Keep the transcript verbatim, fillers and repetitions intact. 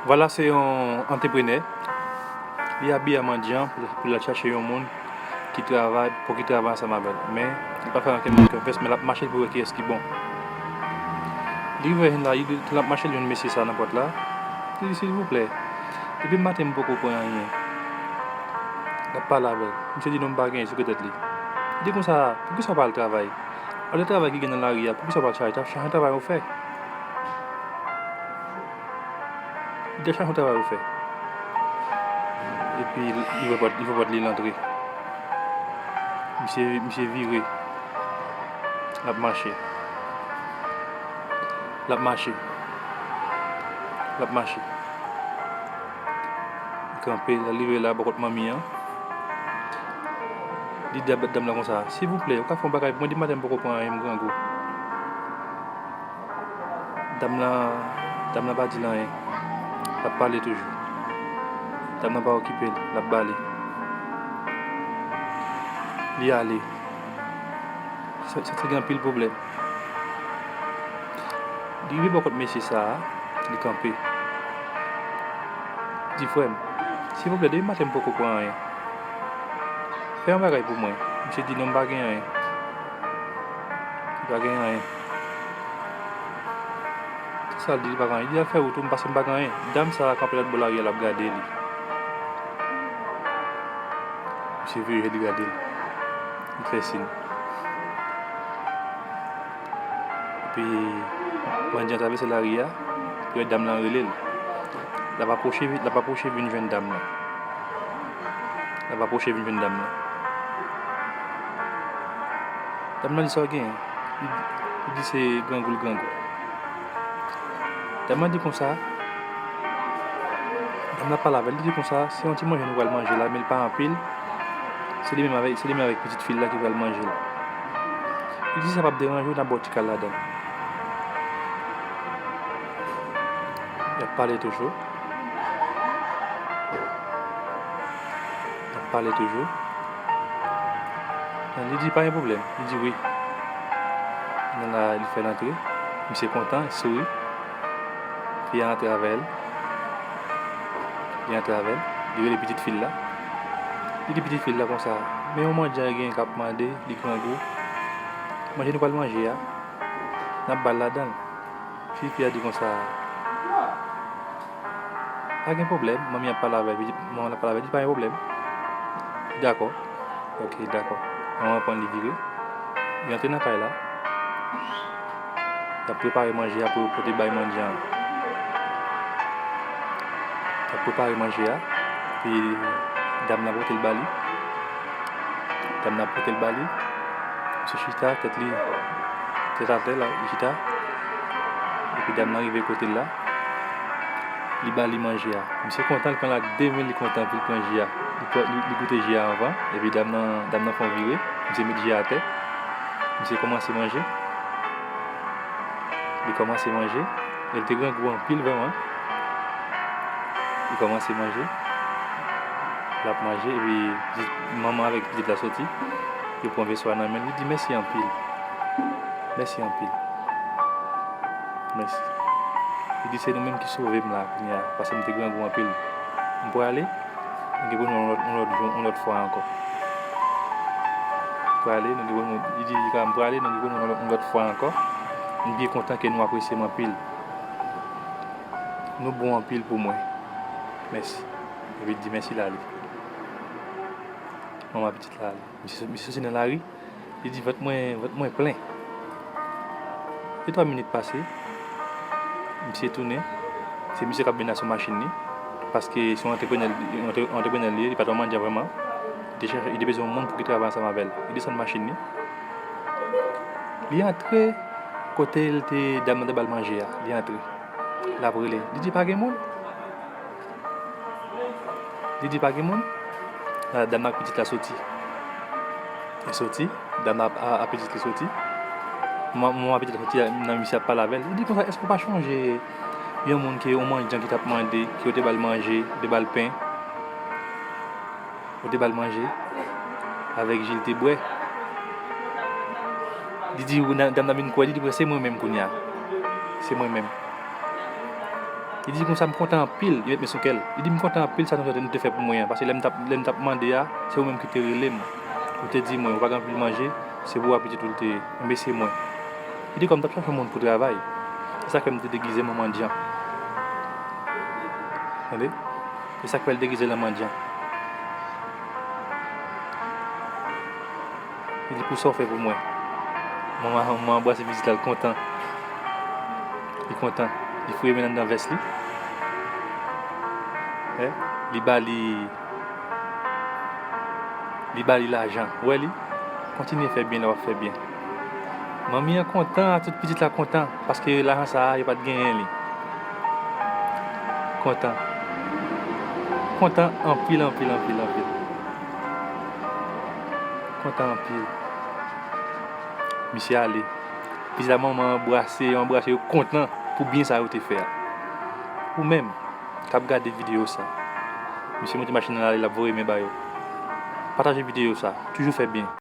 Vwala, se yon antreprenè. Li abiye an mandyan pou, pou l al chache yon moun ki travay, pou ki travay ansanm avè l. Men, li pa fè ankenn moun konfyans, men l ap mache pou wè kiyès ki bon. Li rive jwenn la, li, l ap mache, li jwenn mesye sa nan pòt la. Li di, "Silvouplè, depi maten m poko pran anyen." L ap pale avè l. Misye di, "Non, m pa gen anyen," sou tèt li. Li di konsa, "Poukisa w pa al travay? Olye travay ki gen nan lari a, poukisa w pa al chache, chache yon travay ou fè?" Li di, "Chache yon travay ou fè." Epi, li ouvè pòt, li ouvè pòt li, l antre. Misye, misye vire. L ap mache. L ap mache. L ap mache. Li kanpe, l rive la bò kot manmi an. Li di dam nan konsa, "Silvouplè, ou ka fè yon bagay pou mwen, depi maten m poko pran anyen, m grangou." Dam nan, dam nan pa di l anyen. L ap pale toujou. Dam nan pa okipe l, l ap bale. Li ale. Sa, sa te gen anpil pwoblèm. Li rive bò kot mesye sa a, li kanpe. Di, "Frè m, silvouplè, depi maten m poko pran anyen. Fè yon bagay pou mwen." Misye di, "Non, m pa gen anyen. M pa gen anyen." Sa l di, li pa gen anyen. Li di, "Al fè wout ou, m pase m pa gen anyen." Dam sa a kanpe lòt bò lari a, l ap gade li. Misye vire, li gade l. Li fè siy. Epi, mandyan travèse lari a, epi dam nan rele l. L ap apwoche, l ap apwoche vin jwenn dam nan. L ap apwoche vin jwenn dam nan. Dam nan di, "Sa w genyen?" Li, li di, "Se grangou l grangou." Dam nan di konsa, dam nan pale avè l, li di konsa, "Se yon ti manje nou pral manje la, men l pa anpil. Se li menm avèk, se li menm avèk pitit fi l la ki pral manje l." Li di, "Sa p ap deranje w, n ap ba w ti kal ladan l." Y ap pale toujou. Y ap pale toujou. Li di, "Pa gen pwoblèm." Li di, "Wi." Nan la, li fè l antre. Misye kontan, li souri. Fi a antre avè l. Li antre avè l. Li rele pitit fi l la. Li di pitit fi l la konsa, "Men yon mandyan gen k ap mande, li grangou. Manje nou pral manje a, n ap ba l ladan l." Fi, fi a di konsa, "Pa gen pwoblèm." Manmi ap pale avè l, manman l ap pale avè l, di, "Pa gen pwoblèm." Li dakò. Ok, dakò. Manman pran li vire. Li antre nan kay la. Y ap prepare manje a pou yo pote bay mandyan an. Y ap prepare manje a. Epi dam nan pote l ba li. Dam nan pote l ba li. Misye chita, tèt li, tèt atè la, li chita. Epi dam nan rive kote l la. Li ba li manje a. Misye kontan, li pran l ak de men, li kontan, epi l pran ji a. Li, li, li goute ji a anvan. Epi dam nan, dam nan fè yon vire. Misye met ji a atè. Misye kòmanse manje. Li kòmanse manje. Li te grangou anpil vrèman. Li kòmanse manje. L ap manje, epi pitit, manman avèk pitit la soti. Yo pran vèso a nan men l. Li di, "Mèsi anpil. Mèsi anpil. Mèsi." Li di, "Se nou menm ki sove m la kounye a, paske m te grangou anpil. M prale, nou gen pou nou yon lòt, yon lòt jou, yon lòt fwa ankò. M prale, nou gen pou nou," li di, "M prale, nou gen pou nou yon lòt, yon lòt fwa ankò. M byen kontan ke nou apresye m anpil. Nou bon anpil pou mwen. Mèsi." Epi li di, "Mèsi," l ale. Manman pitit la ale. Misye, misye soti nan lari. Li di, "Vant mwen, vant mwen plen." De twa minit pase, misye tounen. Se misye k ap mennen asou machin li. Paske se yon antreprenè, yon antre-, antreprenè li ye, li pa t yon mandyan vrèman. Li te chèche, li te bezwen yon moun pou ki travay ansanm avè l. Li desann machin li. Li antre kote l te, dam nan te ba l manje a. Li antre. L ap rele. Li di, "Pa gen moun?" Li di, "Pa gen moun?" La, dam nan ak pitit la soti. Li soti, dam nan a, a, a pitit li soti. Manman, manman pitit la soti, nan misye ap pale avè l. Li di konsa, "Èske w pa chonje yon moun ke yon mandyan ki t ap mande, ke w te ba l manje, w te ba l pen, w te ba l manje avèk ji l te bwè?" Li di, dam nan vin kwè, li di, "Se mwen menm kounye a. Se mwen menm." Li di konsa, "M kontan anpil," li met men sou kè l. Li di, "M kontan anpil sa nou te, nou te fè pou mwen an, paske lè m t ap, lè m t ap mande a, se ou menm ki te rele m. Ou te di mwen, ou pa gen anpil manje, se pou w ak pitit ou l te ye. Enben se mwen." Li di, "Kòm m t ap chache yon moun pou travay, se sa k fè m te degize m an mandyan." Tande? E sa k fè l degize l an mandyan. Li di, "Pou sa w fè pou mwen." Manman, manman anbrase pitit la, l kontan. Li kontan. Li fouye men l anndan vès li. Eh, li ba li, li ba li lajan. Ou wè li? Kontinye fè byen, l ap fè byen. Manmi an kontan, tout pitit la kontan, paske lajan sa a, yo pa t genyen li. Kontan. Kontan anpil, anpil, anpil, anpil. Kontan anpil. Misye ale. Pitit la, manman anbrase, yo anbrase, yo kontan pou byen sa yo te fè a. Ou menm k ap gade videyo sa, misye monte machin nan l ale, l ap voye men ba yo. Pataje videyo sa. Toujou fè byen.